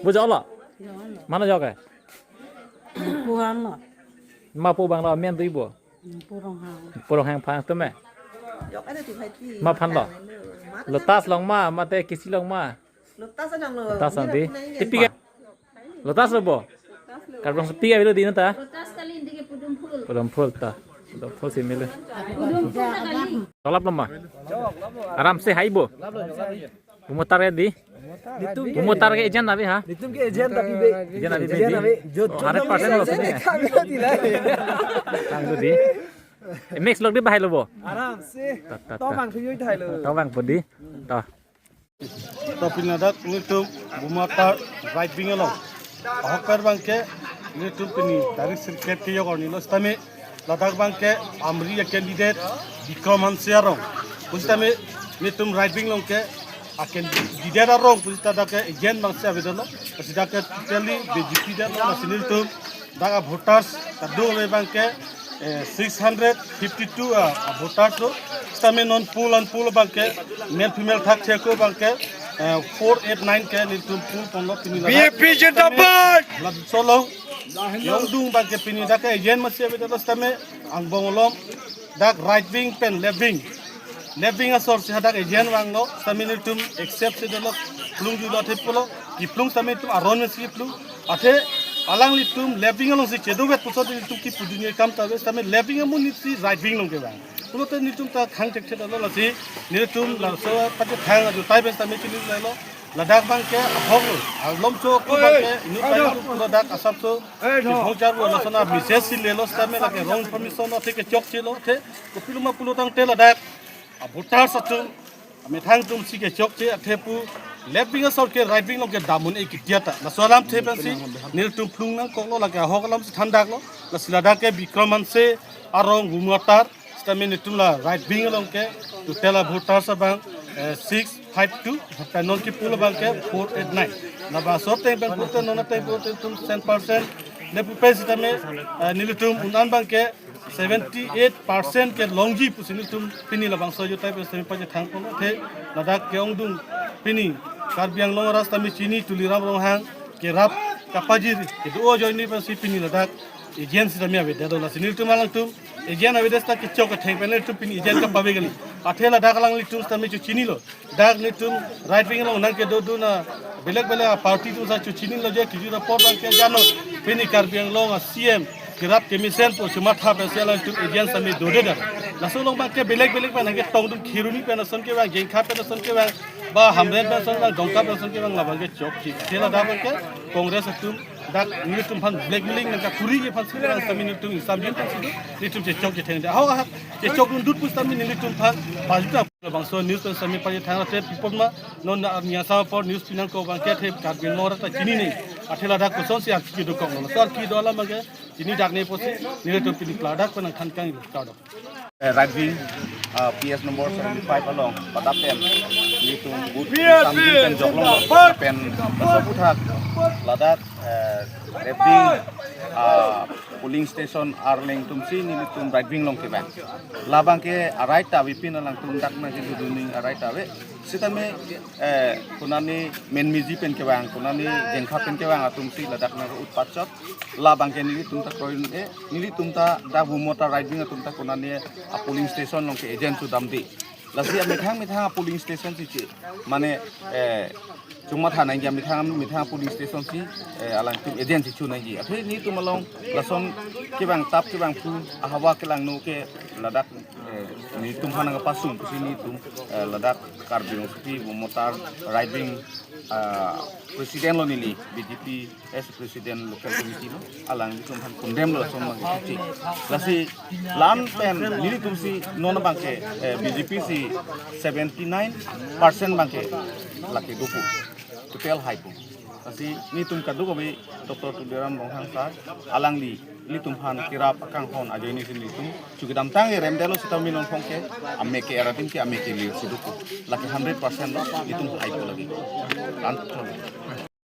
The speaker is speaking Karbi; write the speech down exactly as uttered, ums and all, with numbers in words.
Bu jok lo? Mane jok ke? Puhan lo. Ma pu abang lo, amen dui bo. Pu Ronghang. Pu Ronghang aphan tame. Ma aphan lo. Lotus along ma, mate Kisi along ma. Lotus along lo. Lotus along dei. Ipi ke? Lotus lo bo. Karbon sepi avelo dei nata. Lotus kali, dei ke pudum phul. Pudum phul ta. Pudum phul si mele. Pudum phul ta kali. Tolap lo ma. Aram se hai bo. Bu Motar ke dei. Bu Motar ke agent ave ha. Netum ke agent ave be. Agent ave be. Agent ave. Jot, oh, jot hundred percent lo sini. Kami lo dei. Tang lo dei. Eh, mix lok dei, bahai lo bo. Aram se. Ta, ta, ta. Tomang thuyo thai lo. Tomang po dei. Ta. To pini ladak netum Bu Motar right wing along. Ahok per abang ke netum pini tarik sirket ke yok arni lo sitame ladak abang ke Amri a-candidate Bikram Hanse arong. Pusitame netum right wing along ke a-candidate arong pusita dak ke agent abang si avedetlo. Pusita ke totally B J P detlo, lasi netum dak a-voters kadokave abang ke, eh, six hundred fifty-two a, a-voters lo. Sitame non poll and poll abang ke, male female thakthak ako abang ke, eh, four eight nine ke netum poll ponlo pini ladak. B J P zindabad! Laso along, yongdung abang ke pini dak ke agent masi avedetlo sitame angbong along dak right wing pen left wing. Left wing asor si hadak agent vanglo, sitame netum accept si dolo, plung julo athe pulo, kiplung sitame netum aron si plung, athe alanglitum left wing along si kedovet puson netum kipudun-e akam ta ave, sitame left wing amonit si right wing along kevang. Pulote netum ta khang thekthe dolo lasi, netum laso pachethang ajo tai pen sitame chini lelo, ladak abang ke ahok lo, alom cho ko abang ke, inut abang ke, ladak asap so, kibong jar lo, laso na message si lelo, sitame lake wrong information lo, athe kechokche lo, athe, kopiloma pulo tangte ladak a-voters atum, amethang atum si kechokche athe pu left wing asor ke right wing along kedam un-e kitia ta. Laso alamthe pensi netum plung nangkoklo, lake ahok alam si thandaklo. Lasi ladak ke Bikram Hanse arong Bu Motar, sitame netum la right wing along ke total a-voters abang, eh, six five two, pen non ki-poll abang ke four eight nine. Labangso ateng pen poll te non ateng poll te netum cent percent le pupe sitame, eh, nelitum un-an abang ke seventy-eight percent kelongji pusi netum pini labangso ajo tai pen sitame pachethang ponlo, athe ladak ke-ongdung pini Karbi Anglong arat sitame chini Tuliram Ronghang kerap kapajir kedo ajoine pensi pini ladak agent sitame avedetlo, lasi netum alangtum agent avedet sita kechok atheng pen netum pini agent kapave kali. Athe ladak alanglitum sitame chechinilo. Dak netum right wing along nangkedodun a belek belek a-party atum si chechinilo je kijut apor abang ke jano. Pini Karbi Anglong a-C M kerap kemesen pu chematha pensi alangtum agent sitame dodedet. Laso along abang ke belek belek pen nangketongdun, Kheroni pen ason kevang, Jengkha pen ason kevang, ba Hamren pen ason kevang, Dongka pen ason kevang, labang ke chokche. Athe ladak abang ke Congress atum dak netum aphan blackmailing nangkakuri aphan si kevang sitame netum ingsamjin aphan si do, netum chechokche thengde. Ahok ahak chechokdundut pusitame netum aphan pajutang. Labangso news pen sitame pachethang athe pi apot ma non arni asam apor news pinangkok abang ke athe Karbi Anglong arat ta chinine. Athe ladak kosonsi arki dokoklo. Laso arki do alam abang ke chini dak ne pusi netum pini ladak pen nangthan kanglo, kardom. Eh, right wing, ah, P S number seventy-five along, padap pen netum booth sambil pen joklong pen laso aputhak ladak, eh, left wing, ah, polling station arleng atum si netum right wing along kevang. Labang ke a-right ta ave, pini alangtum dak nangkedodun a-right ta ave. Sitame, eh, konane Menmiji pen kevang, konane Jengkha pen kevang atum si ladak nang-utpat chot. Labang ke nelitum ta kroin, eh, nelitum ta dak Bu Motar right wing atum ta konane a-polling station along ke agent sudamde. Lasi amethang methang a-polling station si che, mane, eh, chungma thanai amethang methang a-polling station si, eh, alangtum agent si chunai ji. Athe netum along lason kevang tap kevang phu ahavar kelangno ke ladak, eh, netum aphan nangpasung pusi netum, eh, ladak Karbi Anglong Sopi Bu Motar right wing, ah, president lo neli, B J P as president local committee lo, alanglitum aphan condemn lo lason abang ke. Lasi la-an pen nelitum si non abang ke, eh, B J P si seventy-nine percent abang ke lake dopo, total haipo. Lasi netum kadokave Doctor Tuliram Ronghang sir, alangli nelitum aphan kerap akanghon ajoine si nelitum chukidamtang, eremdetlo sitame non phong ke, amek ke era adim ke amek ke lir si dopo. Lake hundred percent lo, netum haipo lagi. Kan